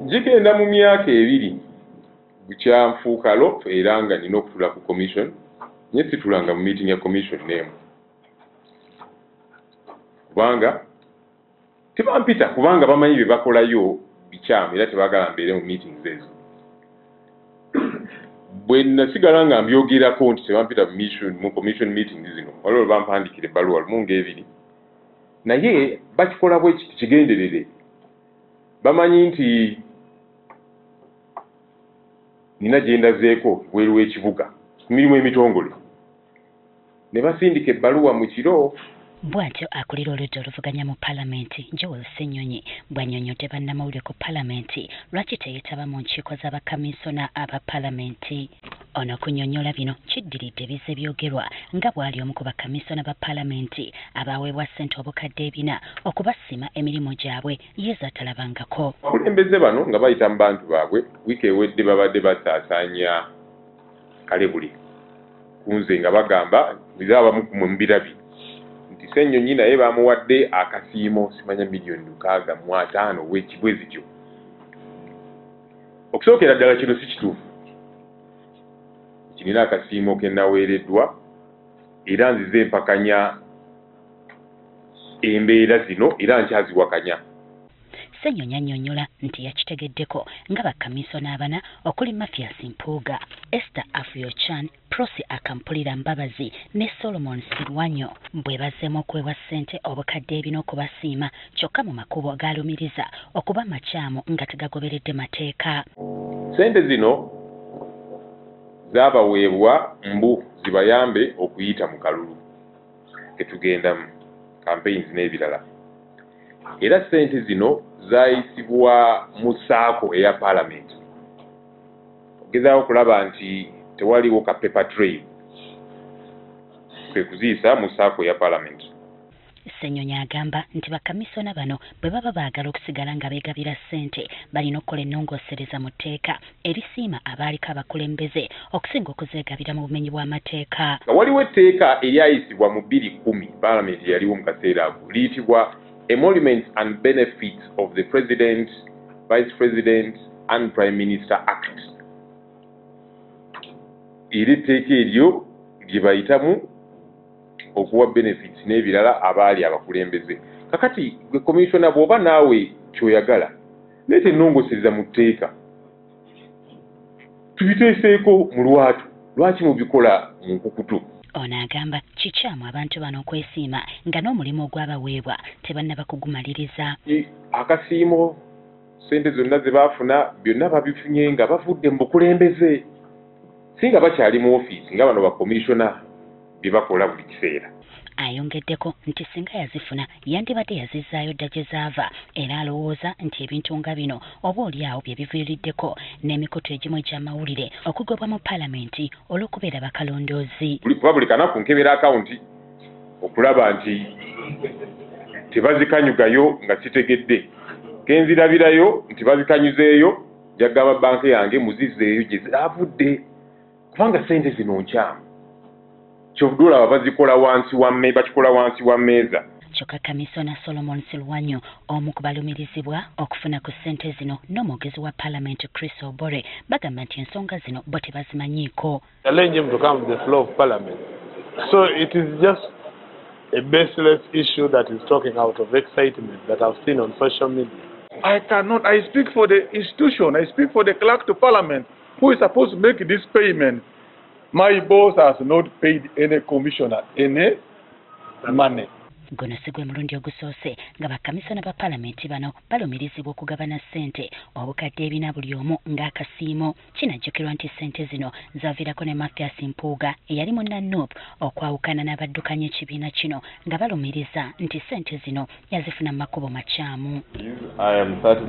Gigenda mu myaka 2 bukyanfuuka LOP, era nga nina okutula ku commission, nye situlanga mu meeting ya commission n'emu, kubanga tebampita, kubanga bamanyi bye bakolayo bikyamu era tebaagala mbeere mu meetings ezo. Bwe nasigala nga mbyogerako nti tebampita mu commission meetings zino, waliwo bampandiikira ebbaluwa lumu ng'ebiri, naye bakikola bwe kiti kigenderere. Bamanyi nti nina gye ndazeeko bweru w'ekibuga ku mirimu emitongole, ne basindika ebbaluwa mu kiro. Bw'atyo akulira oludda oluvuganya mu Paalamenti Joel Ssenyonyi bw'annyonnyodde bannamawulire ku Paalamenti lwaki teyeetaba mu nkiiko z'abakaminsona aba Paalamenti. Ono okunnyonnyola bino kiddiridde ebizze byogerwa nga bw'ali omu ku bakaminsona ba Paalamenti abaweebwa ssente obukadde 4 okubasiima emirimu gyabwe ye z'atalabangako. Abakulembeze bano nga bayita mu bantu baabwe, wiiki ewedde babadde basaasaanya kalebule ku nze nga bagamba, era abamu ku mmwe mubirabye, nti Ssenyonyi naye bamuwadde akasiimo simanya miliyoni 65 bwe zityo. Okusookera ddala kino si kituufu. Kinina akasiimo ke naweereddwa, era nzize empakanya embeera zino era nkyaziwakanya. Ssenyonyi annyonnyola nti yakitegeddeko nga bakaminsona abana okuli Mathias Mpuuga, Esther Afuyochan, Prossy Akampulira Mbabazi ne Solomon Silwanyo bwe bazzeemu okuweebwa ssente obukadde 4 okubasiima, kyokka mu makubo g'alumiriza okuba makyamu nga tegagoberedde mateeka. Ssente zino zaabaweebwa mbu zibayambe okuyita mu kalulu ketugendamu, campaigns n'ebirala, era ssente zino zaayisibwa mu SACCO eya Paalamenti ogezaako okulaba nti tewaliwo ka paper trail, kwe kuziyisa mu SACCO eya Paalamenti. Ssenyonyi agamba nti bakamisona bano bwe baba baagala okusigala nga beegabira ssente, balina okukola ennongoosereza mu tteeka erisiima abaaliko abakulembeze okusinga okuzeegabira mu bumenyi bw'amateeka. Nga waliwo etteeka eryayisibwa mu 2010, Paalamenti eyaliwo mu kaseera ako, liyitibwa Emoluments and Benefits of the President, Vice President and Prime Minister Act, era etteeka eryo lye bayitamu okuwa benefits n'ebirala abaali abakulembeze. Kakati gwe commissioner, bw'oba naawe kyoyagala, leeta ennongoosereza mu tteeka tubiteeseeko mu lwatu. Lwaki mubikola mu nkukutu? Ono agamba kikyamu abantu bano okwesiima nga n'omulimu ogwabaweebwa tebannaba kugumaliriza. Akasiimo, ssente zonna ze baafuna, byonna babifunye nga bavudde mu bukulembeze, si nga bakyali mu ofiisi nga bano bakomishona bye bakola buli kiseera. Ayongeddeko nti singa yazifuna yandibadde yazizzaayo dda gye zaava, era alowooza nti ebintu nga bino oba oli awo bye biviiriddeko n'emikutu egimu egy'amawulire okugobwa mu Paalamenti olw'okubeera bakalondoozi. Kuba buli kanaku nkebera akawunti okulaba nti tebazikanyugayo nga sitegedde. Kenzirabirayo nti bazikanyuzeeyo, njagamba banka yange muzizzeeyo gye zaavudde, kubanga ssente zino nkyamu. Kyovudde olaba bazikola wansi wa bakikola wansi wa mmeeza. Kyokka Kamisona Solomon Silwanyo, omu ku balumirizibwa okufuna ku ssente zino, n'omwogezi wa Paalamenti Chris Obore bagamba nti ensonga zino bo tebazimanyiiko. Challenge him to come to the floor of Parliament. So it is just a baseless issue that is talking out of excitement that I've seen on social media. I cannot, I speak for the institution, I speak for the clerk to Parliament who is supposed to make this payment. My boss has not paid any commissioner any money. Guno si gwe mulundi ogusoose nga bakamisona ba Paalamenti bano balumirizibwa okugabana ssente obukadde 4 buli omu ng'akasiimo. Kinajjukirwa nti ssente zino zaviirako ne Mathias Mpuuga eyali munna NUP okwawukana n'abaddukanya ekibiina kino nga balumiriza nti ssente zino yazifuna mu makubo makyamu. I am 30